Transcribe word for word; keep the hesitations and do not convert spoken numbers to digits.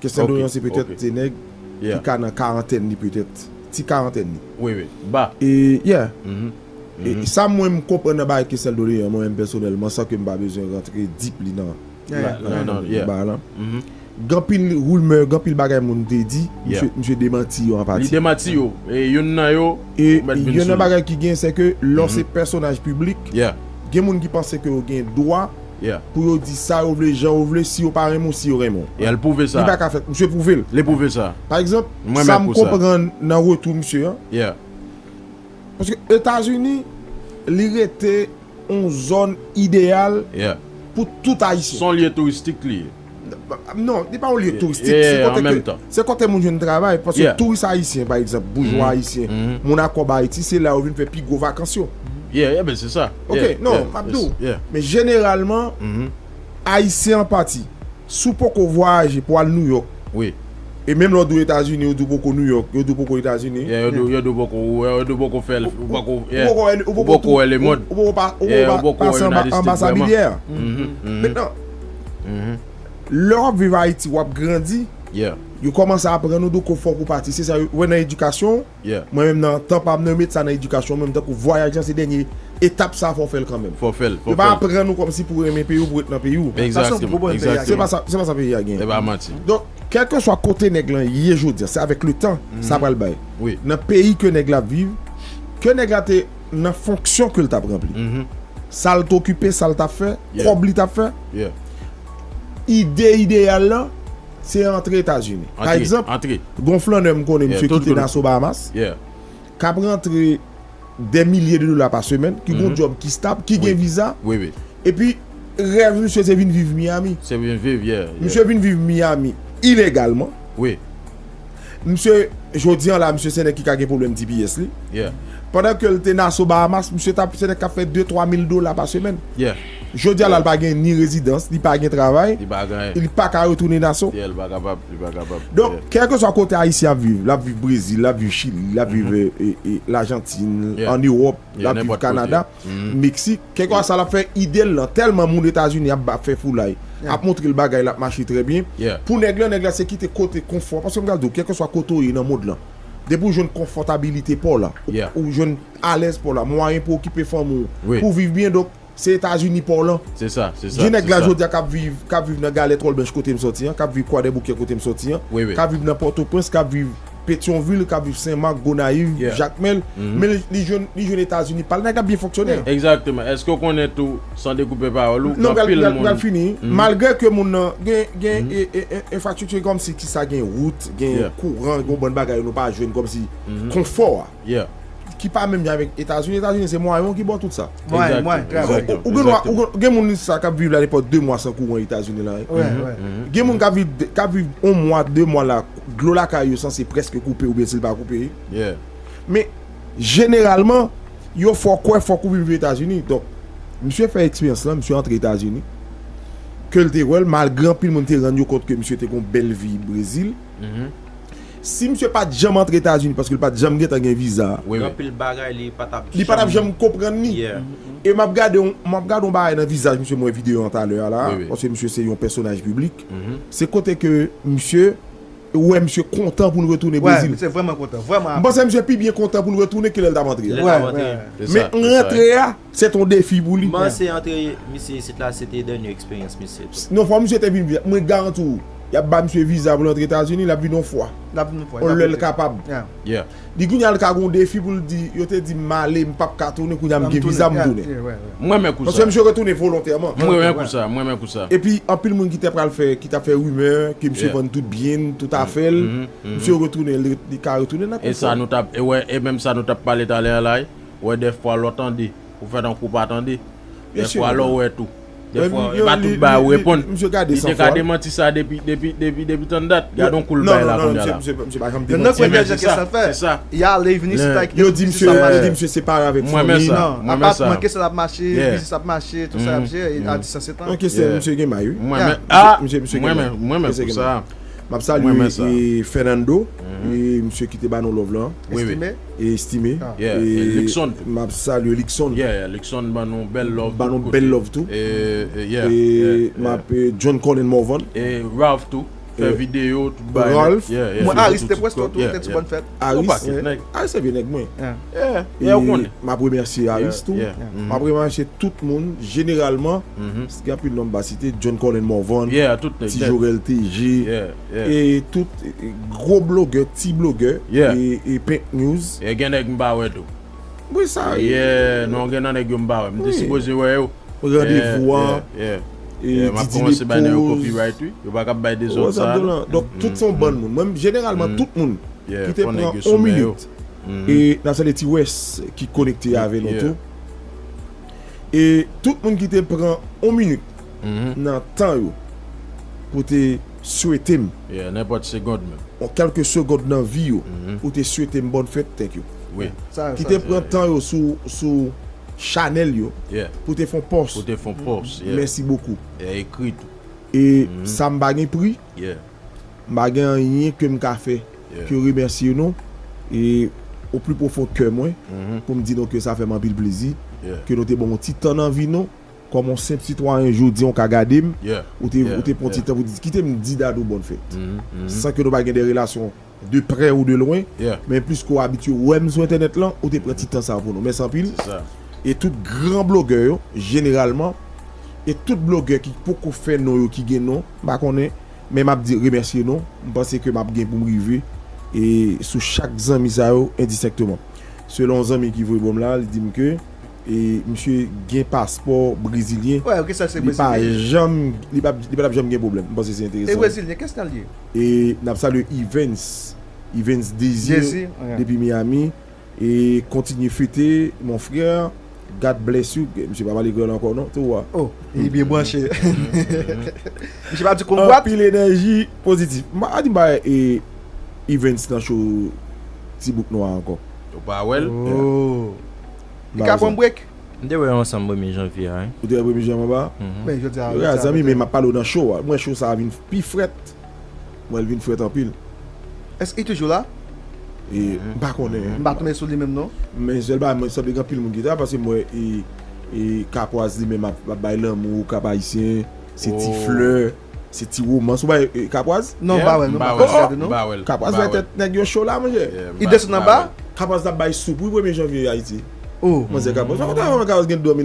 Kestyon Doléan se petèt se nèg ki ka nan karantèn li petèt. Ti karantèn li. Wi, wi. Ba. E, yeah. E sa mwen m konprann nan bagay Kestyon Doléan, mwen menm pèsonèlman, san ke m pa bezwen rantre deeply nan bagay la. Gen anpil rimè, gen anpil bagay moun te di, misye, misye demanti yo an pati. Li demanti yo. E youn nan yo, e youn nan bagay ki gen, se ke lè w se pèsonaj piblik, gen moun ki panse ke yo gen dwa pou yo di sa yo vle, jan yo vle, si yo pa renmen w, si yo renmen w. E al pwouve sa. Li pa ka fèt. Misye pwouve l. Li pwouve sa. Pa egzanp, sa m konprann nan retou misye an. Paske Etazini, li rete yon zòn ideyal pou tout Ayisyen. Se yon lye touristik li ye. Non, li pa yon lye touristik. Se kote ke, se kote moun jwenn travay. Paske touris ayisyen, pa egzanp, boujwa ayisyen, moun a kòb Ayiti, se la yo vin fè pi gwo vakans yo. Yeah, yeah, ben se sa. Ok, non, m ap di w. Men jeneralman, Ayisyen an pati, si w poko vwayaje pou w al Nouyòk, e menm lè w di w Etazini, yo di w poko Nouyòk, yo di w poko Etazini. Yeah, yo di w, yo di w poko, yo di w poko fè l, ou poko, yeah, ou poko wè, ou poko wè lemond. Ou poko pa, ou poko pa pase anba, anba sabilyè a. Mentnan, lè w ap viv Ayiti, w ap grandi, yo kòmanse aprann ou, donk fòk ou pati. Se sa yo wè nan edikasyon. Mwen menm nan tan pa m, nan met sa nan edikasyon, mwen menm tankou vwayaj lan se dènye etap sa, fò w fè l kanmenm. Fò w fè l, fò w fè l. Yo pa aprann ou kòmsi pou w renmen peyi w, pou w ret nan peyi w. Egzakteman, egzakteman. Se pa sa, se pa sa peyi a gen. E pa manti. Donk, kèlkeswa kote nèg lan ye jodi a, se avèk le tan sa pral bay. Nan peyi ke nèg la ap viv, ke nèg la te nan fonksyon ke l t ap ranpli. Sa l t okipe, sa l t ap fè, kòb li t ap fè. Ide ideyal lan, se antre Etazini. Pa egzanp, gen yon flannè m konnen, misye kite Nassau Bahamas, k ap rantre dè milye de dola pa semèn, ki gen yon djòb ki stab, ki gen viza. Epi, rèv misye se vin viv Miami. Se vin viv, yeah, yeah. Misye vin viv Miami ilegalman. Wi. Misye, jodi an la, misye se nèg ki ka gen pwoblèm T P S li. Yeah. Pandan ke l te Nassau Bahamas, misye t ap, se nèg k ap fè de, twa mil dola pa semèn. Yeah. Jodi a la, l pa gen ni rezidans, li pa gen travay, li pa ka retounen Nassau. Yeah, li pa kapab, li pa kapab. Donk, kèlkeswa kote Ayisyen ap viv, l ap viv Brezil, l ap viv Chili, l ap viv, e, e, Lajantin, ann Ewòp, l ap viv Kanada, Meksik, kèlkeswa sa l ap fè, ide l lan, tèlman moun Etazini ap ba, fè foulay, ap montre l bagay la ap mache trè byen. Pou nèg lan, nèg la se kite kote konfò, paske m pral di w, kèlkeswa kote w ye nan mond lan, depi w jwenn konfòtabilite pa w la, ou, ou jwenn alèz pa w la, mwayen pou okipe fanmi w, pou w viv byen, donk, se Etazini pa w lan. Se sa, se sa. Gen nèg la jodi a k ap viv, k ap viv nan Galè Twòlbèch kote m sòti an, k ap viv Kwadèboukè kote m sòti an, k ap viv nan Pòtoprens, k ap viv Petyonvil, k ap viv Senmak, Gonayiv, Jakmèl, men li, li jwenn, li jwenn Etazini pa l, nèg la byen fonksyone. Egzakteman. Èske w konnen tou, san dekoupe pawòl ou, gen anpil moun. Non, m pral fini. Malgre ke moun nan gen, gen, e, e, e, enfrastrikti kòmsi ki sa gen wout, gen kouran, gen yon bann bagay nou pa jwenn kòmsi konfò a. Ki pa menm jan avèk Etazini. Etazini se mwayen w ki ba w tout sa. Mwayen, mwayen, travay. Ou, ou gen dwa, ou gen, gen moun sa k ap viv la nenpòt de mwa san kouran Etazini la, wi. Gen moun k ap viv, k ap viv yon mwa, de mwa la, dlo lakay yo sanse prèske koupe oubyen si l pa koupe. Men, jeneralman, yo fè w kwè fòk ou vin viv Etazini. Donk, misye fè eksperyans lan, misye antre Etazini. Ke l te wè l, malgre anpil moun te rann yo kont ke misye te gen yon bèl vi Brezil, si misye pa t janm antre Etazini, paske l pa t janm gentan gen viza, gen anpil bagay li pa t ap janm konprann li. E m ap gade yon, m ap gade yon bagay nan vizaj misye, m wè videyo an talè a la, paske misye se yon pèsonaj piblik. Se kote ke misye, ou wè misye kontan pou l retounen Brezil. Misye vrèman kontan, vrèman. M panse misye pi byen kontan pou l retounen ke lè l t ap antre a. Men rantre a, se t on defi pou li. Kòmanse antre misye isit la, se te dènye eksperyans misye tou. Non, fò misye te vin viv. Mwen garanti w, y ap ba misye viza pou l antre Etazini, l ap vin yon fwa. L ap vin yon fwa. Yon lè l kapab. Li kounye a l ka gen yon defi pou l di, yo te di m ale, m p ap ka tounen, kounye a m gen viza, m tounen. Mwen menm kou sa. Paske misye retounen volontèman. Mwen menm kou sa, mwen menm kou sa. Epi, anpil moun ki te pral fè, ki t ap fè rimè, ke misye vann tout byen l, tout afè l, misye retounen, li, li ka retounen nan konfò. E sa nou t ap, e wè, e menm sa nou t ap pale talè a la, wè dèfwa lè w tande, ou fè tankou w pa tande. Dèfwa lè w wè tou. Dèfwa, e pa tout bagay ou reponn. Li te ka demanti sa depi, depi, depi, depi tann dat. Gade yon kou l bay la kounye a la. Nan kwen gen jan ke sa fè. Y ale, vini isit la, yo di misye, yo di misye separe avèk fanmi. Non, apatman, kèk sa ap mache, biznis ap mache, tout sa ap jere, a distans etan. Ok, se misye gen may, wi. Mwen menm, a, mwen menm, mwen menm pou sa. M ap salye, e, Fernando, e, misye ki te ba nou love lan. Estime. E Estime. E Luckson tou. M ap salye Luckson. Yeah, yeah, Luckson ban nou bèl love tou. Ban nou bèl love tou. E, e, yeah, e yeah, m ap, e, John Colin Morvan. E Ralph tou. Fè videyo, tout bagay. Ralph. Mwen, Aris te pwès tou, tou, te ti bòn fèt. Aris, Aris se vye nèg mwen. Yeah, yeah, ou konnen. M ap remèsye Aris tou. M ap remèsye tout moun, jeneralman, gen anpil non m pa site, John Colin Morvan, Ti Jorel T G, e tout, e, gwo blogè, ti blogè, e, e Pink News. E gen nèg m pa wè tou. Wi, sa. Yeah, non, gen nan nèg yo m pa wè. M te sipoze wè yo. Randevou an, e, Didi Lepoz. Yo pa kab bay dezòd sa, non. Donk, tout se yon bann moun. Mwen, jeneralman, tout moun ki te pran yon minit, e n ap salye Ti Wès ki konekte avè nou tou. E tout moun ki te pran yon minit nan tan yo pou te swete m, nenpòt segond menm, yon kèlke segond nan vi yo, pou te swete m bòn fèt, thank you. Ki te pran tan yo sou, sou chanèl yo pou te fè yon pòs. Pou te fè yon pòs, yeah. Mèsi bokou. E ekri tou. E sa m pa gen pri, m pa gen anyen ke m ka fè ke remèsye nou, e o pli pwofon kè mwen, pou m di nou ke sa fè m anpil plezi, ke nou te ban m yon ti tan nan vi nou, kòm yon senp sitwayen, jodi a w ka gade m, ou te, ou te pran ti tan pou di, kite m di Dadou bòn fèt. San ke nou pa gen de relasyon de prè ou de lwen, men plis ke w abitye wè m sou entènèt lan, ou te pran ti tan sa pou nou. Mèsi anpil. E tout gran blogè yo, jeneralman, e tout blogè ki poko fè non yo, ki gen non, m pa konnen, men m ap di remèsye nou. M panse ke m ap gen pou m rive, e sou chak zanmi sa yo, endistenkteman. Selon yon zanmi ki voye ban m la, li di m ke, e, misye gen paspò brezilyen. Li pa janm, li pa, li pa t ap janm gen pwoblèm. M panse se enteresan. E brezilyen, kès nan l ye? E n ap salye Evans, Evans Désir, depi Miami. E kontinye fete, mon frè. God bless you. Misye pa pale kreyòl ankò, non, tou wa. Oh, li byen branche. Misye pa di konkwat. Anpil enèji pozitif. M pa di m pa wè, e, Evans nan show Ti Bouk Nwa ankò. Ou pa wè l? Oh. Li ka pran break. M te wè yo ansanm premye janvye a, wi. Ou te wè premye janvye anba? Men jodi a, zanmi, men m ap pale w nan show a. Mwen, show sa a vin pi frèt. Mwen, l vin frèt anpil. Èske li toujou la? E, m pa konnen. M pa tonbe sou li menm, non. Men sèl bagay, mwen sanble gen anpil moun ki ta, paske mwen, e, e, Kapwaz li menm ap, ap bay lanmou, Kap Ayisyen, se ti flè, se ti womans. Ou bay, e, Kapwaz? Non, m pa wè l, non, m pa wè l, non. Kapwaz fè tèt nèg yo cho la, monchè. Li desann anba? Kapwaz t ap bay soup, wi, premye janvye Ayiti. Oh. Manzè Kapwaz. Ou pa konn Kapwaz gen dòmi